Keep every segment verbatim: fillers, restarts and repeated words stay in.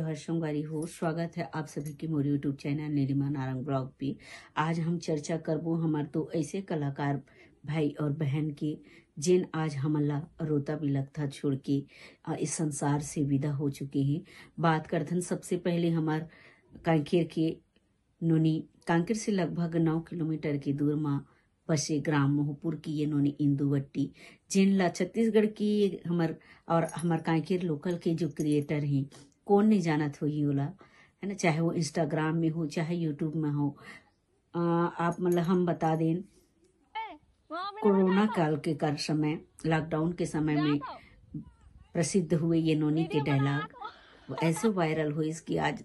हर संगवारी हो, स्वागत है आप सभी के मोर YouTube channel Neelima Narang blog पे। आज हम चर्चा करबो हमार दो ऐसे कलाकार भाई और बहन के, जेन आज हमन ला रोता बिलखता छोड़ के, अ, इस संसार से विदा हो चुके हैं। बात करथन सबसे पहले हमार कांकेर के नोनी, कांकेर से लगभग नौ किलोमीटर के दूर मा बसे ग्राम मोहपुर की ये नोनी इंदुवट्टी, जेन ला छत्तीसगढ़ की हमर और हमर कांकेर लोकल के जो क्रिएटर हैं, कौन नहीं जानत होही ओला, है ना? चाहे वो Instagram में हो, चाहे YouTube में हो। अ, आप मतलब हम बता दें, कोरोना काल के कर समय, लॉकडाउन के समय में प्रसिद्ध हुए ये नोनी के डायलॉग वो ऐसे वायरल हुई कि आज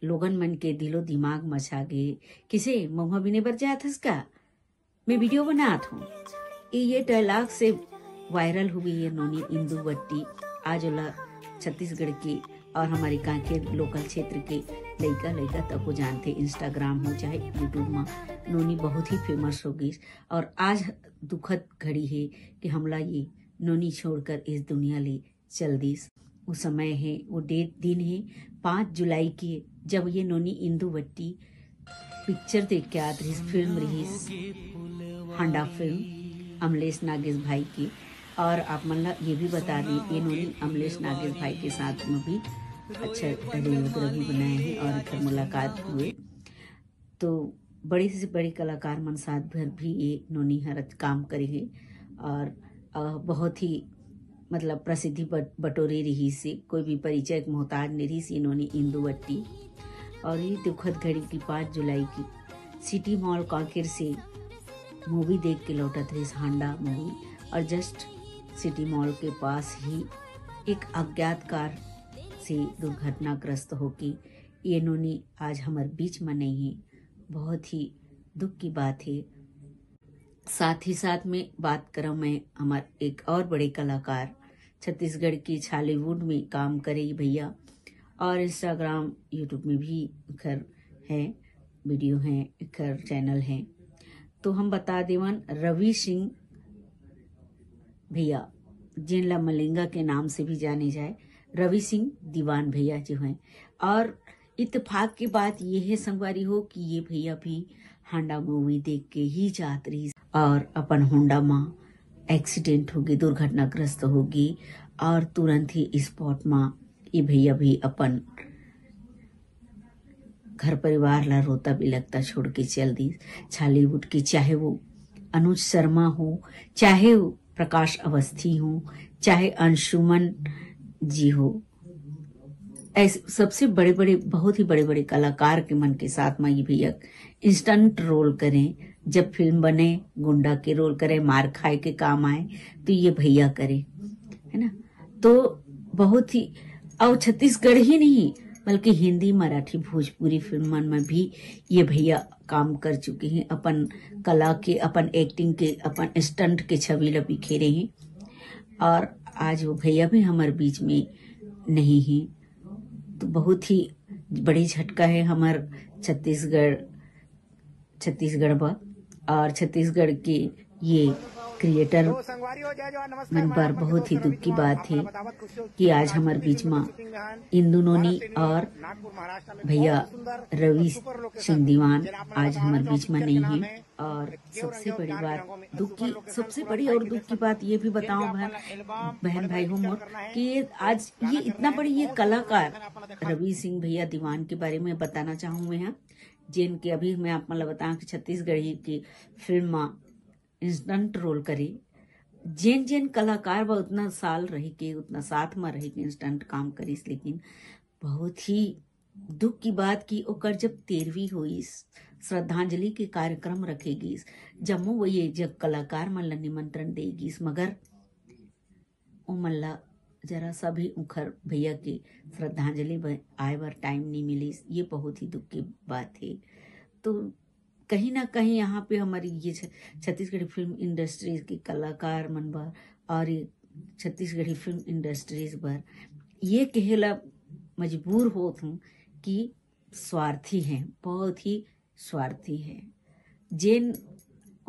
लोगन मन के दिलो दिमाग मचा गए। किसे महुआ बिने बर जात हस का? मैं वीडियो बनात हूँ। ये, ये डायलॉग से वायरल हुई ये नोनी इंदुवट्टी। आज ओला छत्तीसगढ़ की और हमारी कांकेर लोकल क्षेत्र के लइका लइका तक को जानते। Instagram हो चाहे YouTube में नोनी बहुत ही फेमस हो गई। और आज दुखद घड़ी है कि हमला ये नोनी छोड़कर इस दुनिया ले चल दिस। वो समय है, वो डेट दिन है पाँच जुलाई के, जब ये नोनी इंदुवट्टी पिक्चर देख के आत रहिस, फिल्म रहिस हांडा फिल्म अमलेश नागेश भाई की। और आप मन ला ये भी बता दी, ये नोनी अमलेश नागेश भाई के साथ में भी अच्छा रील वगैरह भी बनाए हैं और एकर मुलाकात हुए। तो बड़े से बड़े कलाकार मन साथ भर भी ये नोनी हर काम करे हे और, अ, बहुत ही मतलब प्रसिद्धि बट-, बटोरे रहिस हे, कोई भी परिचय के मोहताज नहीं रहिस ये नोनी इंदुवट्टी। और ये दुखद घड़ी की पाँच जुलाई की सिटी मॉल कांकेर से मूवी देख के लौटत रहिस, हांडा मूवी, और जस्ट सिटी मॉल के पास ही एक अज्ञात कार से दुर्घटनाग्रस्त होके ये नोनी आज हमर बीच में नहीं है। बहुत ही दुख की बात है। साथ ही साथ में बात करम मैं हमार एक और बड़े कलाकार, छत्तीसगढ़ के छॉलीवुड में काम करे भैया, और Instagram, YouTube में भी एकर है, वीडियो है, एकर चैनल है। तो हम बता देवन, रवि सिंह भैया, जिन ला मलिंगा के नाम से भी जाने जाए, रवि सिंह दीवान भैया जो हैं। और इत्तेफाक की बात ये है संगवारी हो कि ये भैया भी हांडा मूवी देख के ही जात रहिस और अपन होंडा मा एक्सीडेंट होगे, दुर्घटनाग्रस्त होगे और तुरंत ही स्पॉट मा ये भैया भी अपन घर परिवार ला रोता बिलखता छोड़ के चल दिस। छॉलीवुड के, चाहे वो अनुज शर्मा हो, चाहे वो प्रकाश अवस्थी हो, चाहे अंशुमन जी हो, ऐसे सबसे बड़े बड़े, बहुत ही बड़े बड़े कलाकार के मन के साथ में ये भैया इंस्टेंट रोल करें। जब फिल्म बने, गुंडा के रोल करें, मार खाए के काम आए, तो ये भैया करें, है ना? तो बहुत ही, और छत्तीसगढ़ ही नहीं, बल्कि हिंदी, मराठी, भोजपुरी फिल्मन में भी ये भैया काम कर चुके हैं, अपन कला के, अपन एक्टिंग के, अपन स्टंट के छवि ला बिखेरे हैं। और आज वो भैया भी हमारे बीच में नहीं हैं। तो बहुत ही बड़ी झटका है हमार छत्तीसगढ़, छत्तीसगढ़ बर। और छत्तीसगढ़ के ये क्रिएटर मन बर बहुत ही दुख की बात है कि आज हमार बीच में इंदु नोनी और भैया रवि सिंह दीवान आज हमार बीच में नहीं है। और सबसे बड़ी बात दुख की, सबसे बड़ी और दुख की बात ये भी बताओ बहन, बहन भाई हो मोर, कि ये आज ये इतना बड़ी ये कलाकार रवि सिंह भैया दीवान के बारे में बताना चाहूँ मैं यहाँ, जेन के अभी मैं आप मतलब बताऊँ कि छत्तीसगढ़ी की फिल्म में इंस्टेंट रोल करे। जेन जेन कलाकार बा उतना साल रह के, उतना साथ में रह के इंस्टेंट काम करिस, लेकिन बहुत ही दुख की बात कि ओकर जब तेरहवीं होइस, श्रद्धांजलि के कार्यक्रम रखे गिस, जम्मो वो ये जब कलाकार मन ला निमंत्रण दे गिस, मगर ओमन ला जरा सा भी उखर भैया के श्रद्धांजलि ब-, आए बर टाइम नहीं मिलिस। ये बहुत ही दुख की बात है। तो कहीं ना कहीं यहाँ पे हमारी ये छ-, छत्तीसगढ़ी फिल्म इंडस्ट्रीज के कलाकार मन बर और ये छत्तीसगढ़ी फिल्म इंडस्ट्रीज बर ये कहेला मजबूर होत हूँ कि स्वार्थी हैं, बहुत ही स्वार्थी हैं। जेन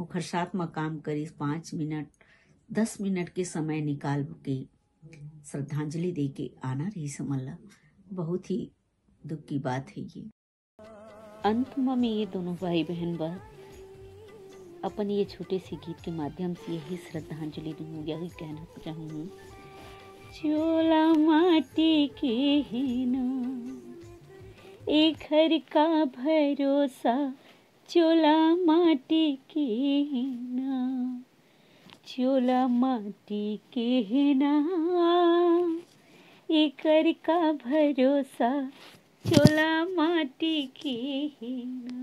ओखर साथ म काम करिस, पाँच मिनट, दस मिनट के समय निकाल के श्रद्धांजलि दे के आना रहिस हमन ला। बहुत ही दुख की बात है ये। अंत म मैं ये दोनों भाई बहन बर अपन ये छोटे से गीत के माध्यम से यही श्रद्धांजलि दूँ, यही कहना चाहूँ। चोला माटी के हे ना, एखर का भरोसा, चोला माटी के हे ना, चोला माटी के हे ना, एकर का भरोसा, चोला माटी के हे ना।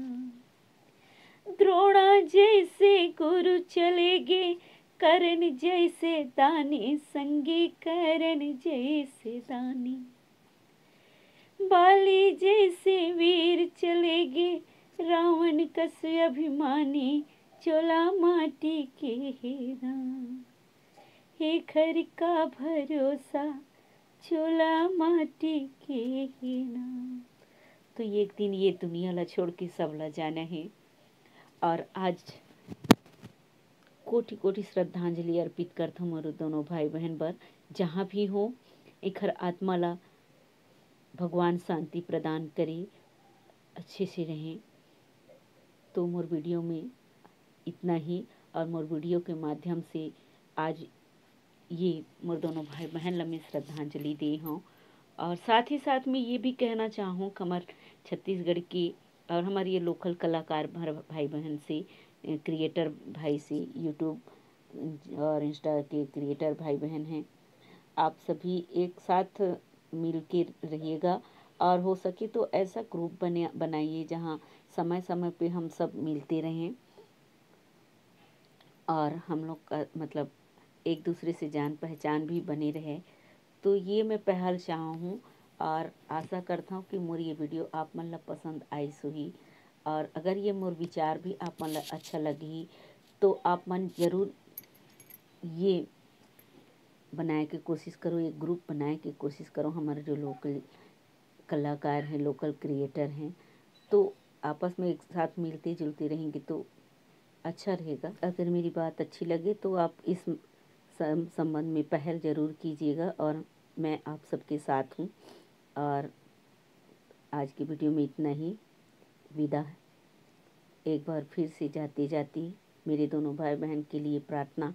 द्रोणा जैसे गुरु चले गे, कर्ण जैसे दानी, संगी कर्ण जैसे दानी। बाली जैसे वीर चले गे, रावण कस अभिमानी, चोला माटी के हे ना। एखर का भरोसा, चोला माटी के हे ना। तो एक दिन ये दुनिया ला छोड़ के सब ला जाना हे। और आज कोटि कोटि श्रद्धांजलि अर्पित करथों मोर दोनों भाई बहन बर, जहाँ भी हो, एखर आत्मा ला भगवान शांति प्रदान करे, अच्छे से रहें। तो मोर वीडियो में इतना ही, और मोर वीडियो के माध्यम से आज ये मोर दोनों भाई बहन ला मैं श्रद्धांजलि दे हूँ। और साथ ही साथ में ये भी कहना चाहूँ कि हमार छत्तीसगढ़ के और हमारे ये लोकल कलाकार भर-, भाई बहन से, क्रिएटर भाई से, यूट्यूब और इंस्टा के क्रिएटर भाई बहन हैं, आप सभी एक साथ मिल के रहिएगा और हो सके तो ऐसा ग्रुप बने, बनाइए जहाँ समय समय पे हम सब मिलते रहें और हम लोग का मतलब एक दूसरे से जान पहचान भी बनी रहे। तो ये मैं पहल चाहा हूँ और आशा करता हूँ कि मोर ये वीडियो आप मन ला पसंद आइस होही और अगर ये मोर विचार भी आप मन ला अच्छा लगही तो आप मन जरूर ये बनाए के कोशिश करो, एक ग्रुप बनाए के कोशिश करो। हमारे जो लोकल कलाकार हैं, लोकल क्रिएटर हैं, तो आपस में एक साथ मिलते जुलते रहेंगे तो अच्छा रहेगा। अगर मेरी बात अच्छी लगे तो आप इस सम-, संबंध में पहल ज़रूर कीजिएगा और मैं आप सबके साथ हूँ। और आज की वीडियो में इतना ही। विदा। एक बार फिर से जाते जाते मेरे दोनों भाई बहन के लिए प्रार्थना,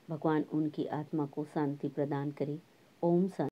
भगवान उनकी आत्मा को शांति प्रदान करे। ओम शांति।